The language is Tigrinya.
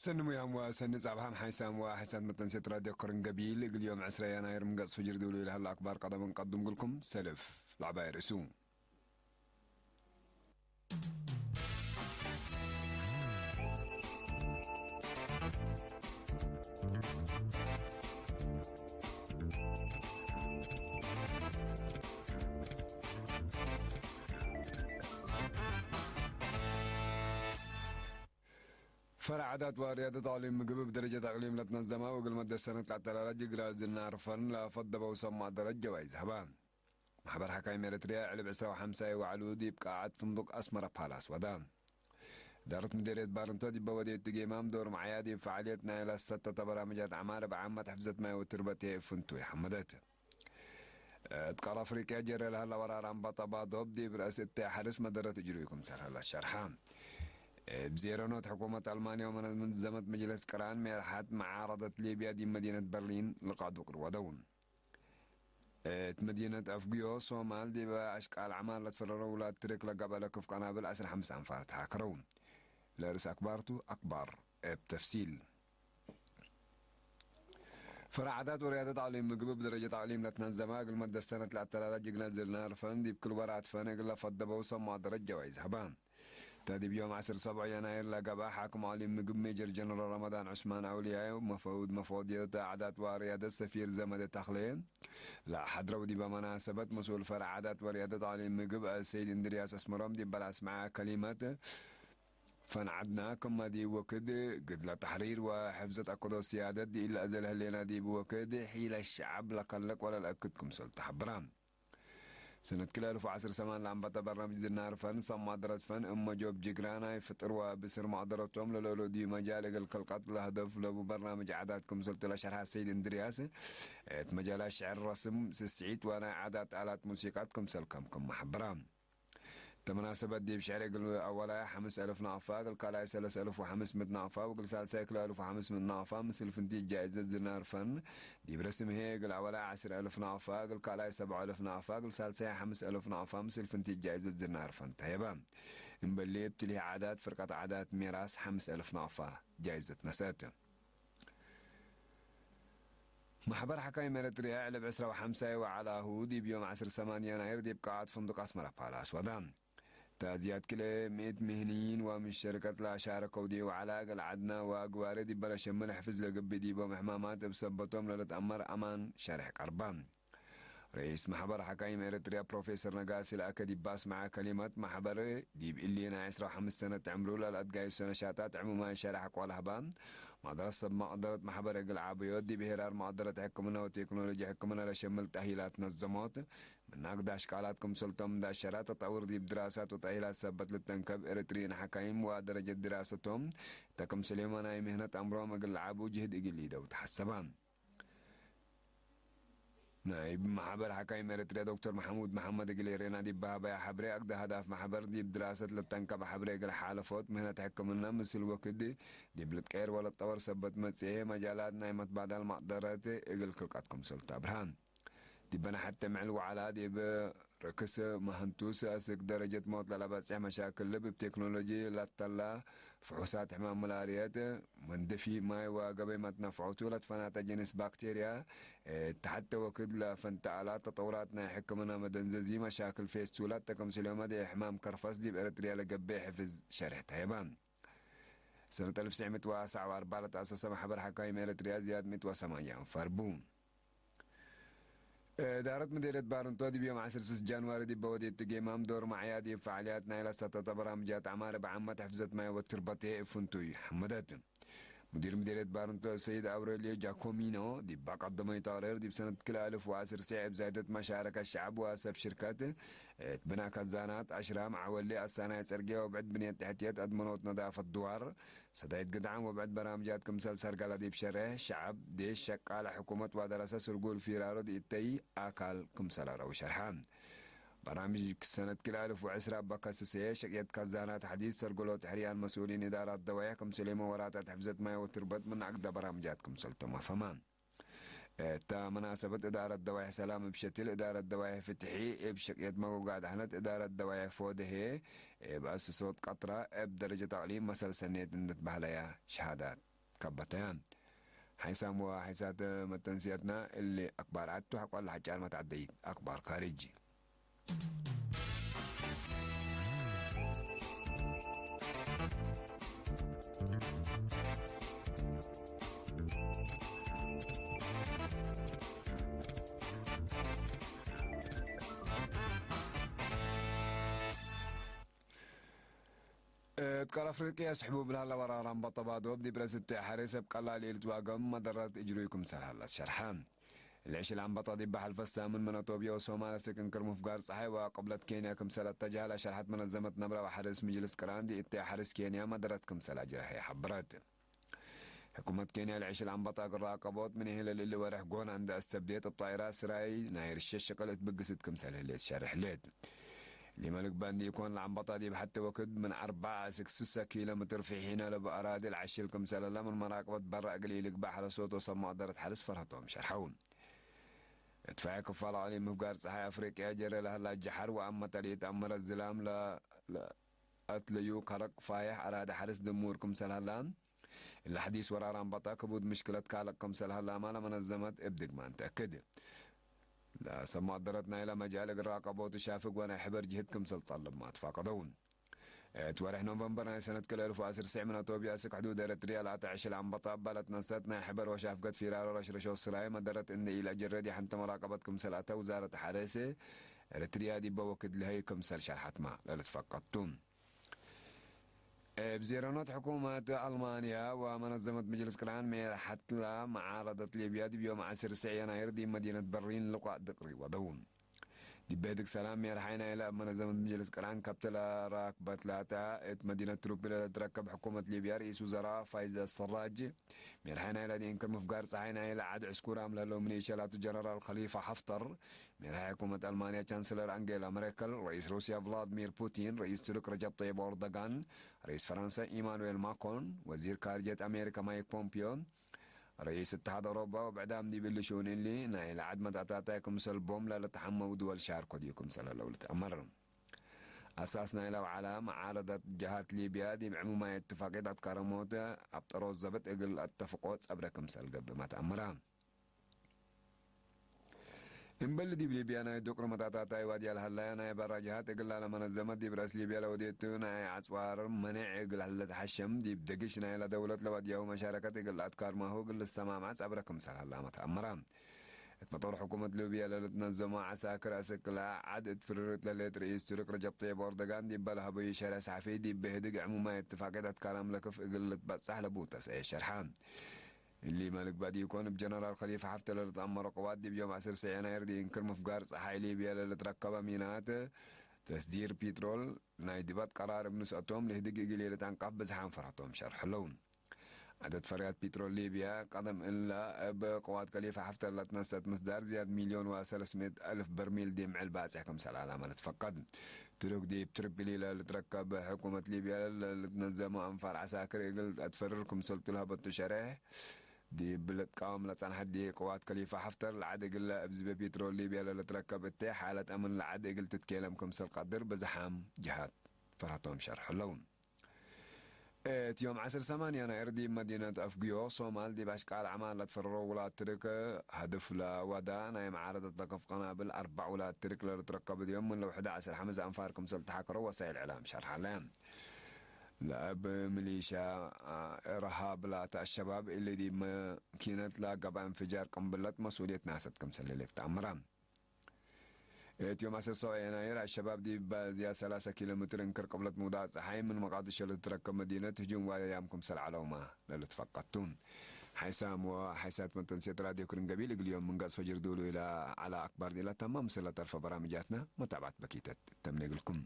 ሰኒ ሙያም ወሰኒ ጻብሓም ሓይሳም ወሓይሳት መጠንሴት ራድዮ ኮረንገቢል እግል ዮም ዕስራ ያናይር ምገጽ ፍጅር ድብሉ ኢልሃላ ኣክባር ቀደምን ቀድም ግልኩም ሰልፍ ላዕባይ ርእሱ። ፈረ ዓዳት ዋርያደት ኣቕሊም ምግብ ብደረጀት ኣቕሊም ለትነዘማ ወግልመት ደሰነት ላተላላ ጅግራ ዝናርፈን ላፈደበው ሰማዕ ደረጀ ዋይ ዝህባ። ማሕበር ሓካይም ኤረትርያ ዕልብ ዕስራ ወሓምሳይ ዋዕሉ ዲብ ቃዓት ፍንዱቅ ኣስመራ ፓላስ ወዳ። እዳረት ምዴርየት ባርንቶ ዲበ ወዴት ጌማም ዶር መዓያ ዲብ ፈዓልየት ናይ ላሰተተ በራምጃት ዓማር ብዓመት ሕፍዘት ማይ ወትርበቴ ፍንቱ ይሓመደት። እት ቃል ኣፍሪቅያ ጀረ ለሃላ ወራር ኣንባጣ ባዶብ ዲብ ርእስ እተ ሓርስ መደረት እጅሩ ይኩም ሰርሐላ ሸርሓ። እብ ዜሮኖት ሕኩመት ኣልማንያ ወመንዘመት መጅለስ ቅራን ሜርሓት መዓረደት ሊብያ ዲብ መዲነት በርሊን ልቃዱ ቅርወደው። እት መዲነት ኣፍጉዮ ሶማል ዲብ ኣሽቃል ዓማር ለትፈረረ ውላድ ትርክ ለጋበለ ክፍ ቀናብል ዓስር ሓምስ ኣንፋር ተሓከረው። ለርእስ ኣክባርቱ ኣክባር እብ ተፍሲል። ፈራዓታት ወርያደት ዓሊም ምግብ ብደረጀት ዓሊም ለትነዘማ እግል መደሰነት ለኣተላላ ጅግና ዝልና ርፈን ዲብ ክል ወራት ፈን እግል ለፈደበው ሰማ ደረጃ ዋይ ዝህባ። ተዲብ ዮም ዓስር ሰብዑ የናይር ለገባ ሓክም ዓሊም ምግብ ሜጀር ጀነራል ረመዳን ዑስማን ኣውልያ መፈውድ መፈውድየት ዓዳት ወርያደት ሰፊር ዘመደ ተኽለ ለሓድረው ዲበ መናሰበት መስኡል ፈራዓታት ወርያደት ዓሊም ምግብ ሰይድ እንድርያስ ኣስመሮም ዲበላ ኣስምዓ ከሊመት ፈን ዓድና ክመ ዲብ ወክድ ግድለ ተሕሪር ወሕፍዘት ኣከዶ ስያደት ዲኢለ እዘል ህሌና ዲብ ወክድ ሒለ ሸዓብ ለከለቅ ወለልአክድ ክምሰል ተሐብራ። ሰነት ክልተ ኣልፍ ወዓስር ሰማን ለአንበጠ በርናምጅ ዝናር ፈን ሰማደረት ፈን እመ ጆብ ጅግራ ናይ ፍጥር ወብስር ማዕደረቶም ለለሎ ዲብ መጃል እግል ከልቀት ለህደፍ ለቡ በርናምጅ ዓዳት ክምሰልቱ ለሸርሐ ሰይድ እንድርያስ እት መጃላ ሽዕር ረስም ስስዒት ወናይ ዓዳት ኣላት ሙሲቃት ክምሰል ከም ክም መሐብራ። ተመናሰበት ዲብ ሽዕር እግል ኣወላይ ሓምስ ኣልፍ ናቕፋ፣ እግል ካልኣይ ሰለስ ኣልፍ ወሓምስ ምእት ናቕፋ፣ ወእግል ሳልሳይ ክልተ ኣልፍ ወሓምስ ምእት ናቕፋ፣ ምስል ፍንቲ ጃይዘት ዝናር ፈን፣ ዲብ ረስም ህየ እግል ኣወላይ ዓስር ኣልፍ ናቕፋ፣ እግል ካልኣይ ሰብዓ ኣልፍ ናቕፋ፣ እግል ሳልሳይ ሓምስ ኣልፍ ናቕፋ፣ ምስል ፍንቲ ጃይዘት ዝናር ፈን ተሄበ። እምበሊ እብ ትልሂ ዓዳት ፍርቀት ዓዳት ሜራስ ሓምስ ኣልፍ ናቕፋ ጃይዘት ነሰት። ማሕበር ሓካይም ኤረትርያ ዕለብ ዕስራ ወሓምሳይ ወዓላሁ ዲብ ዮም ዓስር ሰማንያ ናይር ዲብ ቃዓት ፍንዱቅ ኣስመራ ፓላስ ወዳ። ታዝያት ክልኤ ምእት ምህንይን ወምሽ ሸርከት ላሻረከው ዲ ወዓላ እግል ዓድና ወአግባሪ ዲበለ ሸምል ሕፍዝ ለግቢ ዲቦም ሕማማት እብ ሰበቶም ለልትአመር አማን ሸርሕ ቀርባ። ርኢስ ማሕበር ሓካይም ኤረትርያ ፕሮፌሰር ነጋሲ ለአከ ዲብ አስመዐ ከሊመት፣ ማሕበር ዲብ እሊ ናይ ዕስራ ወሓምስ ሰነት ዕምሩ ለልአድጋዩ ሰነ ሻጣት ዕሙማይ ሸራሕ ቆላህባ፣ ማድረስ ሰብ መቅደረት ማሕበር እግል ዓበዮት ዲብ ሄራር መቅደረት ሕክምና ወቴክኖሎጂ ሕክምና ለሸምል ተሂላት ነዘሞት፣ ምናግ ዳሽቃላት ክምሰልቶም ዳሸራ ተጠውር ዲብ ድራሳት ወተሂላት ሰበት ልተንከብ ኤረትርይን ሓካይም ወደረጀት ድራሰቶም ተክምሰሌማ ናይ ምህነት አምሮም እግል ለዓቡ ጅህድ እግል ይደው ተሐሰባ። ናይ ማሕበር ሓካይም ኤረትርያ ዶክተር መሐሙድ መሐመድ እግል ኤሬና ዲብ በሃባያ ሐብሬ፣ ኣግደ ሃዳፍ ማሕበር ዲብ ድራሰት ለተንከበ ሐብሬ እግል ሓለፎት ምህነት ሕክምና ምስል ወክድ ዲብ ልትቀየር ወለጠወር ሰበት መጽሔ መጃላት ናይ መትባዳል ማቅደረት እግል ክልቀት ክምሰልቱ ኣብርሃ። ዲበና ሐተ ምዕል ወዓላ ዲብ ርክስ መሀንቱስ አስክ ደረጀት ሞት ለለበጽሕ መሻክል ልብ እብ ቴክኖሎጂ ለተላ ፍሑሳት ሕማም መላርየት መንደፊ ማይ ወገበይ መትነፍዖቱ ለትፈናተ ጅንስ ባክቴርያ ተሐተ ወክድ ለፈንተ አላት ተጠውራት ናይ ሕክምና መደንዘዚ መሻክል ፌስቱላት ተከምስልዮ መደ ሕማም ከርፈስ ዲብ ኤረትርያ ለገበ ሕፍዝ ሸርሕ ተሄባ። ሰነት አልፍ ትሽዕ ምእት ወሰብዓ ወአርባዕ ለተአሰሰ ማሕበር ሓካይም ኤረትርያ ዝያድ ምእት ወሰማንያ አንፈር ቡ። እዳረት ምዴርየት ባርንቶ ዲብ ዮም ዓሰርተ ስድስት ጃንዋሪ ዲበ ወዴት ጌማም ዶር ማዕያ ዲብ ፈዓልያት ናይ ለሰተተ በራምጃት አማረ ብዓመት ሕፍዘት ማይ ወትርበቴ ፍንቱይ ሐመደት። ሙዲር ምዴርየት ባርንቶ ሰይድ አውሬልዮ ጃኮሚኖ ዲብ አቀደመይ ተቅሬር ዲብ ሰነት ክልተ አልፍ ወዓሰርተ ሴዕ እብ ዛይደት መሻረከት ሸዕብ ወሰብ ሽርከት እት ብና ከዛናት አሽራም ዓወሌ አሳናይ ጸርጌ ወብዕድ ብንየት ትሕትየት አድመኖት ነዳፈት ድዋር ሰዳይት ግድዓም ወብዕድ በራምጃት ክምሰል ሰርጋላ ዲብ ሸርሕ ሸዓብ ዴሽ ሸቃለ ሕኩመት ዋደረሰ ስርጉል ፊራሮ ዲእተይ አካል ክምሰል አረው ሸርሐ። በራምጅ ሰነት ክልተ አልፍ ወዕስራ በከስሰየ ሸቅየት ካዛናት ሐዲስ ሰርጎሎት ሕርያን መስኡሊን እዳራት ደዋያ ክምሰሌመ ወራታት ሕፍዘት ማይ ወትርበት ምን አግደ በራምጃት ክምሰል ተማፈማ። እታ መናሰበት እዳረት ደዋይሕ ሰላም እብ ሸትል እዳረት ደዋይሕ ፍትሒ እብ ሸቅየት መጎጋድ አህነት እዳረት ደዋይሕ ፎደሄ እብ አስሶት ቀጥራ እብ ደረጀት አቅሊም መሰል ሰኔት እንድትባህለያ ሸሃዳት ከበተያ ሓይሳም ወሓይሳት መተንስያትና እሊ ኣክባር ኣቱ ሓቋላ ሓጫር መታዕደይት ኣክባር ካርጅ። እት ቃል ኣፍሪቅያ ስሕቡ ብልሃላ ወራር ኣንበጣ ባዶ ብዲብ ረስቲ ሓሬ ሰብ ቀላል ኢልትዋገም መደራት እጅሩ ክምሰል ሃላ ሸርሓ። ልዕሽል ኣንበጣ ዲባ ሓልፈ ሳምን መነቶብዮ ሶማል ስክ እንክር ምፍጋር ፀሓይ ወቅብለት ኬንያ ክምሰል ኣተጃህላ ሸርሓት መነዘመት ነብራ ወሓርስ ምጅልስ ቅራን ዲእተ ሓርስ ኬንያ መደረት ክምሰል ኣጅራሀ ሓብረት። ሕኩመት ኬንያ ልዕሽል ኣንበጣ ግራ ቀቦት ምን ይህለ ልእሊ ወርሕ ጎና እንደ ኣስተብዴት ኣብ ጣይራ ስራይ ናይ ርሸ ሽቅል እትብግስት ክምሰል ህሌት ሸርሕ ሌት። ሊመልክ ባንዲ ይኮን ለኣንበጣ ዲብ ሓቲ ወክድ ምን ኣርባዓ ስክ ሱሳ ኪሎ ሜትር ፊሒና ለብኣራዲ ልዓሽል ክምሰለላ ምን መራቅበት በራ እግል ኢልግባእ ሓረሶት ወሰብ መቅደረት ሓርስ ፈርሃቶም ሸርሐው። እትፋይ ክፋል ኣሊ ምፍጋር ፀሓይ ኣፍሪቅያ ጀረ ለህላ ጀሓር ወኣመ ተልኢት ኣመረት ዝላም ለ-፣ ለ-፣ ኣትለዩ ከረቅ ፋይሕ ኣራዳ ሓርስ ድሙር ክምሰል ሃላ። ለሐዲስ ወራር ኣንበጣ ክቡድ ምሽክለት ካልቅ ክምሰል ሃላ ማለ መነዘመት እብ ድግማን ተእክድ። ለሰብ መቅደረት ናይላ መጃል እግር ራቀቦት ሻፍግ ወናይ ሕበር ጅህድ ክምሰል ጠልብ ማትፋቀደው። እት ወርሕ ኖቨምበር ናይ ሰነት ክልተ ኣልፍ ወዐስር ስዕ ምን ኣቶብያ ስክ ሕዱድ ኤረትርያ ለኣተ ዕሽል ኣንበጣ ኣባለት ነሰት ናይ ሕበር ወሻፍገት ፊራሮ ረሽረሾ ስራይ መደረት እነ ኢላ ጀረድ የሐንተ መራቀበት ክምሰል ኣተ ውዛረት ሓረስ ኤረትርያ ዲበ ወክድ ልሀይ ክምሰል ሸርሓትማ ለልትፈቀድቱ። እብ ዜረኖት ሕኩመት ኣልማንያ ወመነዘመት መጅልስ ቅርኣን ሜር ሓትላ መዓረደት ሊብያ ዲብ ዮም ዐስር ስዕ የናይር ዲብ መዲነት በርሊን ልቋእ ድቅሪ ወደው። ዲብ ቤድግ ሰላም ሜርሓይ ናይለ ኣብ መነዘመት መጅልስ ቅርኣን ካብተ ለራክበት ላታ እት መዲነት ትሩፕ ለትረከብ ሕኩመት ሊብያ ርኢስ ውዘራ ፋይዘ ሰራጅ ሜርሓይ ናይለ ዲንክር ምፍጋር ፀሓይ ናይለ ዓድ ዕስኩር ኣም ለለው ሚሊሻ ላቱ ጀነራል ከሊፋ ሓፍተር ሜርሓይ ሕኩመት ኣልማንያ ቻንስለር ኣንጌላ መሬከል ርኢስ ሩስያ ቭላድሚር ፑቲን ርኢስ ቱርክ ረጀብ ጠይብ ኦርዶጋን ርኢስ ፈረንሳ ኢማኑኤል ማክሮን ወዚር ካርጀት ኣሜሪካ ማይክ ፖምፒዮ ርኢስ እትሓድ ኣውሮጳ ወብዕዳም ዲብ እሊ ሽኡን እሊ ናይ ለዓድ መታታታይ ክምሰል ቦም ለልትሓመው ድወል ሻርኮ ድዩ ክምሰል ኣለው ልትኣመር። ኣሳስ ናይ ለውዓላ መዓረዳት ጀሃት ሊብያ ዲብ ዕሙማይ እትፋቂት ኣትካረሞት ኣብ ጠሮዝ ዘበት እግል ኣተፍቆ ጸብረ ክምሰል ገብእ ማትኣምራ። እምበል ዲብ ሊብያ ናይ ዱቅሪ መታታታይ ዋድያ ለሃላያ ናይ ባራ ጀሃት እግላ ለመነዘመት ዲብ ረእስ ሊብያ ለወዴቱ ናይ ዓጽዋር መኔዕ እግል ለተሓሸም ዲብ ደግሽ ናይላ ደውለት ለዋድያሁ መሻረከት እግል ኣትካር ማሁ እግል ልሰማማዕ ጸብረ ክምሰል ሃላ መትኣምራ። እት መጦር ሕኩመት ሊብያ ለልትነዘሞ ዓሳክር ኣስክላ ዓድ እት ፍርርት ለሌት ርኢስ ቱርክ ረጀብ ጠይብ ኦርዶጋን ዲበ ለሀበዩ ሸረ ሰሓፊ ዲብ ብህድግ ዕሙማይ እትፋቅየት ኣትካር ኣምለክፍ እግል ልትበጻሕ ለቡተሰ ሸርሓ። እሊ መልግባድ ይኮን እብ ጀነራል ከሊፋ ሓፍተ ለልትኣመሮ ቅዋት ዲብ ዮም ዐስር ሰ የናይር ዲእንክር ምፍጋር ጸሓይ ሊብያ ለልትረከበ ሚናት ተስዲር ፒትሮል ናይ ድባት ቀራር እብ ንስአቶም ልህድግ እግል የልጣንቃፍ ብዝሓን ፈራቶም ሸርሕለው። ዓደት ፈርያት ፒትሮል ሊብያ ቀደም እላ እብ ቅዋት ከሊፋ ሓፍተ ለትነሰት ምስዳር ዝያድ ሚልዮን ወሰለስሜት ኣልፍ በርሚል ዲምዕል ባጽሕ ከምሰል ዓላማ ልትፈቀድ። ትሩክ ዲብ ትሪፖሊ ለልትረከብ ሕኩመት ሊብያ ለልትነዘሙ ኣንፋር ዓሳክር እግል ኣትፈርር ክምሰልቱ ለሀበቱ ሸርሕ ዲብ ልትቃወም ለጸንሐት ዲ ቅዋት ከሊፋ ሓፍተር ለዓድ እግለ እብ ዝቤ ፒትሮል ሊብያ ለልትረከብ እተ ሓለት ኣምን ለዓድ እግል ትትኬለም ክምሰል ቀድር ብዝሓም ጅሃት ፈራቶም ሸርሕ ኣለዉ። እት ዮም ዐስር ሰማንያ ናይ እርዲ መዲነት ኣፍግዮ ሶማል ዲብ ኣሽቃል ዓማል ለትፈረሮ ውላድ ትርክ ሀድፍ ለወዳ ናይ መዓረደት ለከፍ ቀናብል ኣርባዕ ውላድ ትርክ ለልትረከብ እድዮም ምን ለውሕደ ዐስር ሓምስ ኣንፋር ክምሰል ተሓከሮ ወሳይል ዕላም ሸርሓለ። ለእብ ሚሊሻ እርሃብ ላተ ኣሸባብ እሊ ዲብ መኪነት ለገባ እንፍጃር ቅንብለት መስኡልየት ናሰት ክምሰል ለሌት ተኣምራ። እት ዮም ዐስር ሰብዓ የናይር ኣሸባብ ዲብ ባዝያ ሰላሳ ኪሎ ሜትር እንክር ቅብለት ምውዳቕ ጸሓይ ምን መቃድሾ ለትረከብ መዲነት ህጁም ዋልያም ክምሰል ዓለውማ ለልትፈቀቱ። ሓይሳም ወሓይሳት መተንሴት ራድዮ ክርን ገቢል እግልዮም ምን ገጽ ፈጅር ድውሉ ኢላ ዓላ ኣክባር ዲላ ተማም ስለ ተርፈ በራምጃትና መታዕባት በኪተት ተምኔግልኩም።